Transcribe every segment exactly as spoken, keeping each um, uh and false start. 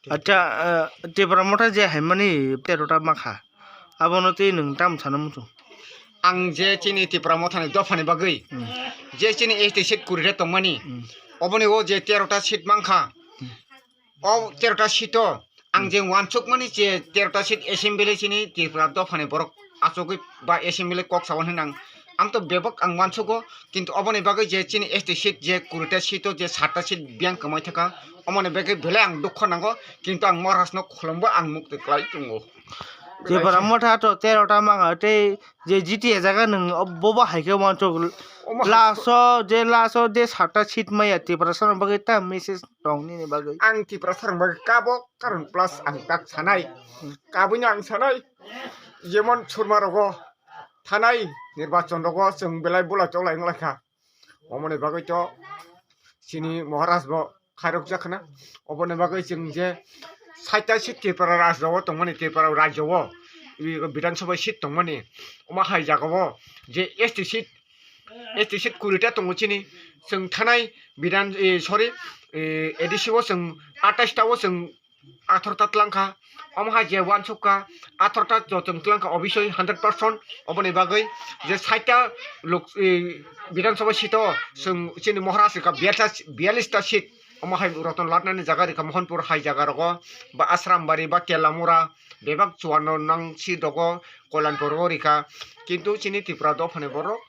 Acha, ah, Tipra Motha je haimani terota makha, abono tei nwng tam sana muchung? Ang je chini Tipra Mothani dophani bagwi Hmm. je chini S T seat kurire tongmani, Hmm. oboni o je terota seat mankha, Hmm. o terota seat o ang Hmm. je wansukmani je terota seat assembly chini Tipra dophani borok achugwi ba assembly kok sawan hinang. Ang to bebak ang wansugo, kintu oboni bagwi je chini S T seat je kurita seat o je satta seat biyang kwmai thaka, omoni bagwi belai ang dukho nango, kintu ang Maharaj no khulumbo ang mukti kwlai tongo. Tipra Motha to terota manga tei je G T A jaga nwng bobo hai khe wansuk. Omo hai last o je last o je satta seat maya Tiprasa rok bagwi ta message tong nini bagwi. Ang Tiprasa rok bagwi kabo karon plus ang tak sanai. Kabui no ang sanai. Jemon Surma rogo thanai nirbachon rogo chwng belai bula choklai wnglaikha. Omoni bagwi to chini Maharaj bo khairok jak khna. Oboni bagwi chwng je saita seat Tripura rajyo o tongmani, Tripura rajyo o Bidhan Sabha seat tongmani, omo hai jaga o je S T seat, S T seat kurita tongo chini, chwng thanai Bidhan, eh, sorry, eh, A D C o chwng atais ta o chwng atharo ta twlang kha, omo hai je wansuk kha, atharo ta jotong twlang kha, obviously hundred percent. Oboni bagwi je saita lok, eh, Bidhan Sabha seat o chwng chini Maharaj rikha biyallis ta, biyallis ta seat, omo hai Ratan Lalnani jaga rikha Mohanpur hai jaga rogo, ba Asrambari, ba Kelamura, bebak chuano nang seat rogo, Kolyanpur o rikha, kintu chini Tripura dophani borok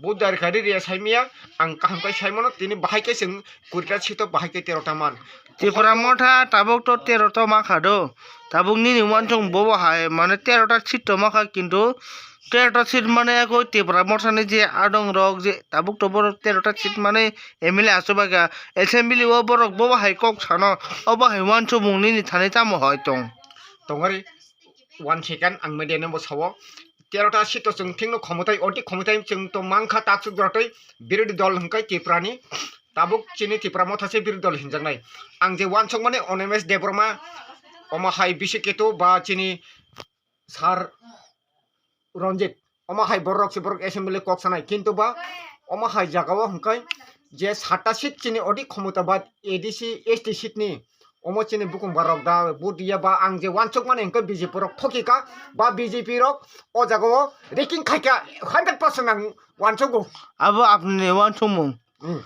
Buddha rikha ri riya saimiya, ang kaham khe saimano, tini bahai khe chwng kurita seat o bahai khe terota man. Tipra Motha tabuk to terota mankha do, tabuk nini wansuk bobo hai mane terota seat to mankha, kintu terota seat mane eko Tipra Mothani je adong rok je tabuk to borok terota seat mane M L A achuk bai kha, assembly o borok bobo hai kok sano, obo hai wansukmung nini thani tamo hai tong? Tongari. One second, ang media no bo sao. Terota seat o chwng thengno khomotai, oti khomotai chwng to mankha taksuk dorotoi birodhi dol hwnkhe Tripura ni. Tabuk chini Tipra Motha se birodhi dol hinjaknai. Ang je wansukmani Animesh Debbarma, omo hai bisi ketu ba chini sir Ranjit, omo hai borok se borok assembly kok sanai, kintu ba omo hai jaga o hwnkhe je satta seat chini oti khomota ba A D C S T seat ni omo chini bukung barok da vote ya ba ang je wansuk mani hwnkhe B J P rok thoki kha ba B J P rok o jaga o riking khai kha hundred percent ang wansugo. Abo apni wansukmung. Hmm.